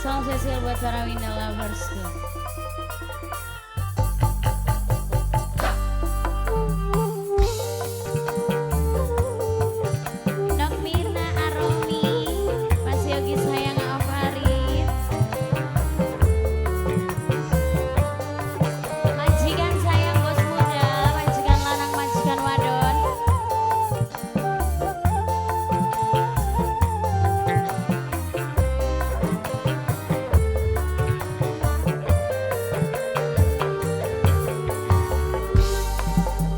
Salam spesial buat para Winda Lovers. Dok Mirna Aromi, Mas Yogi sayang Farid, majikan sayang bos muda, majikan lanang, majikan wadon.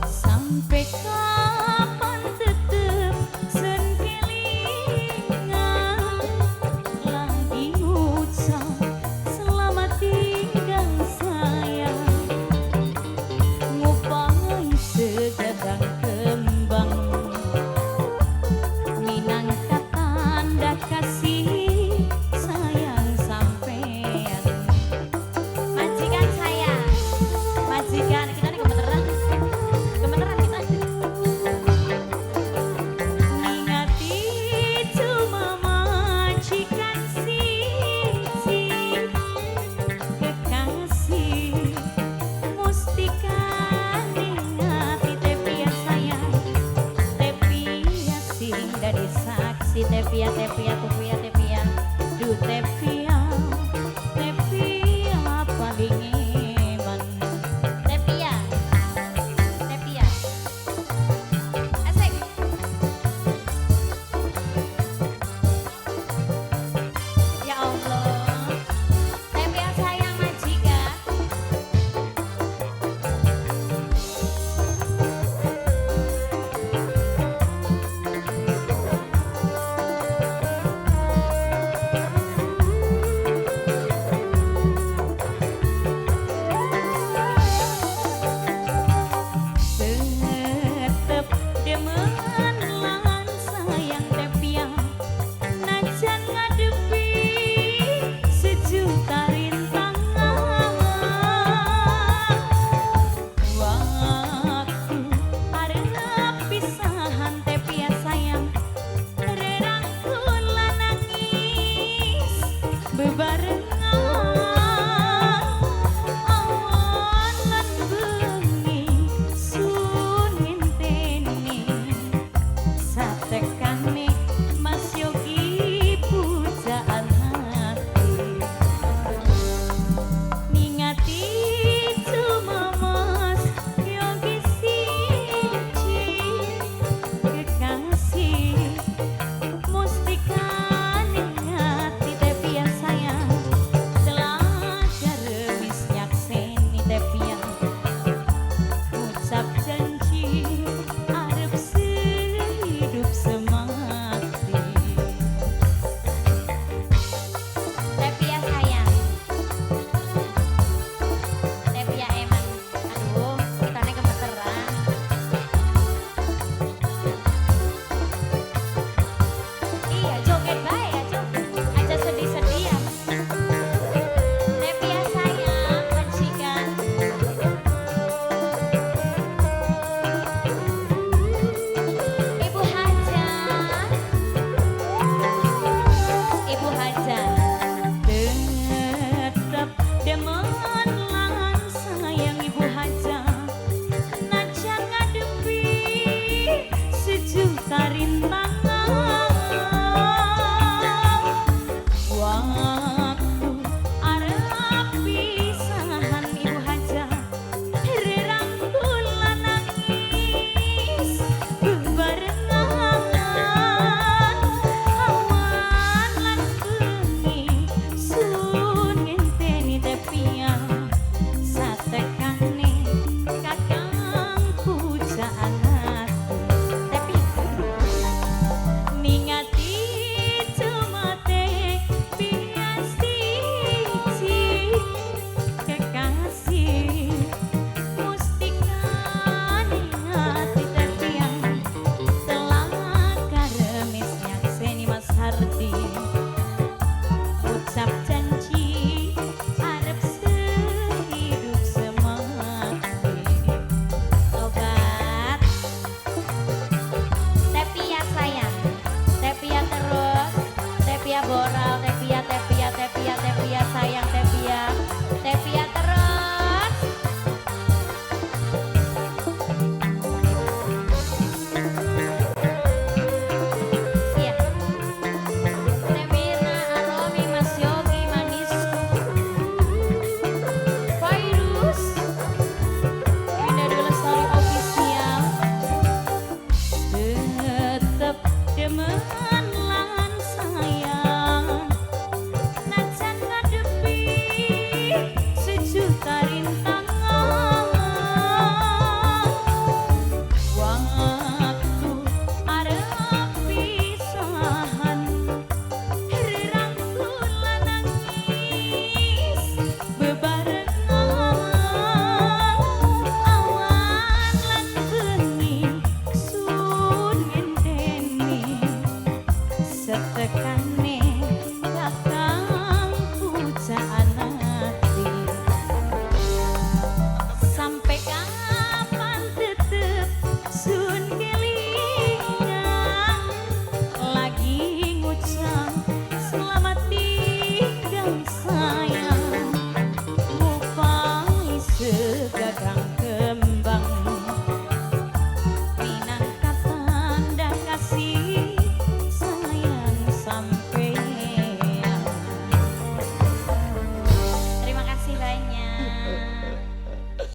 Sampai kapan tetep sen kelingan, lagi ngucap selamat tinggal sayang, ngupai segadang kembang, minangka tanda kasih sayang sampean. Majikan saya, majikan kita nih kebeneran, kebeneran kita. Ningati cuma majikan siji, kekasih mustika ningati tepia sayang, tepia sing dari saksi, tepia tepia tepia tepia du tepia tepia paling iman, tepia tepia asik. Ya Allah, tepia sayang majikan. Tetep demen lan sayang tepia, najan ngadepi sejuta rintangan. Waktu arep pisahan tepia sayang, rerangkul lan nangis bebarengan. Awan lan bengi sun ngenteni, satekane Mas Yogi pujaan hati. Ningati cuma Mas Yogi siji, kekasih mustika ningati tepia sayang, telajar wis nyakseni tepia, ucap janji arep sehidup semati. Tepia sayang, tepia eman. Aduh, kitane kemeteran. Iya, joget bae ya, Cuk. Aja sedih-sedih ya. Tepia sayang, majikan. Ibu Haja, Ibu Haja, tetep demen lan sayang Ibu Haja, najan ngadepi sejuta rintangan.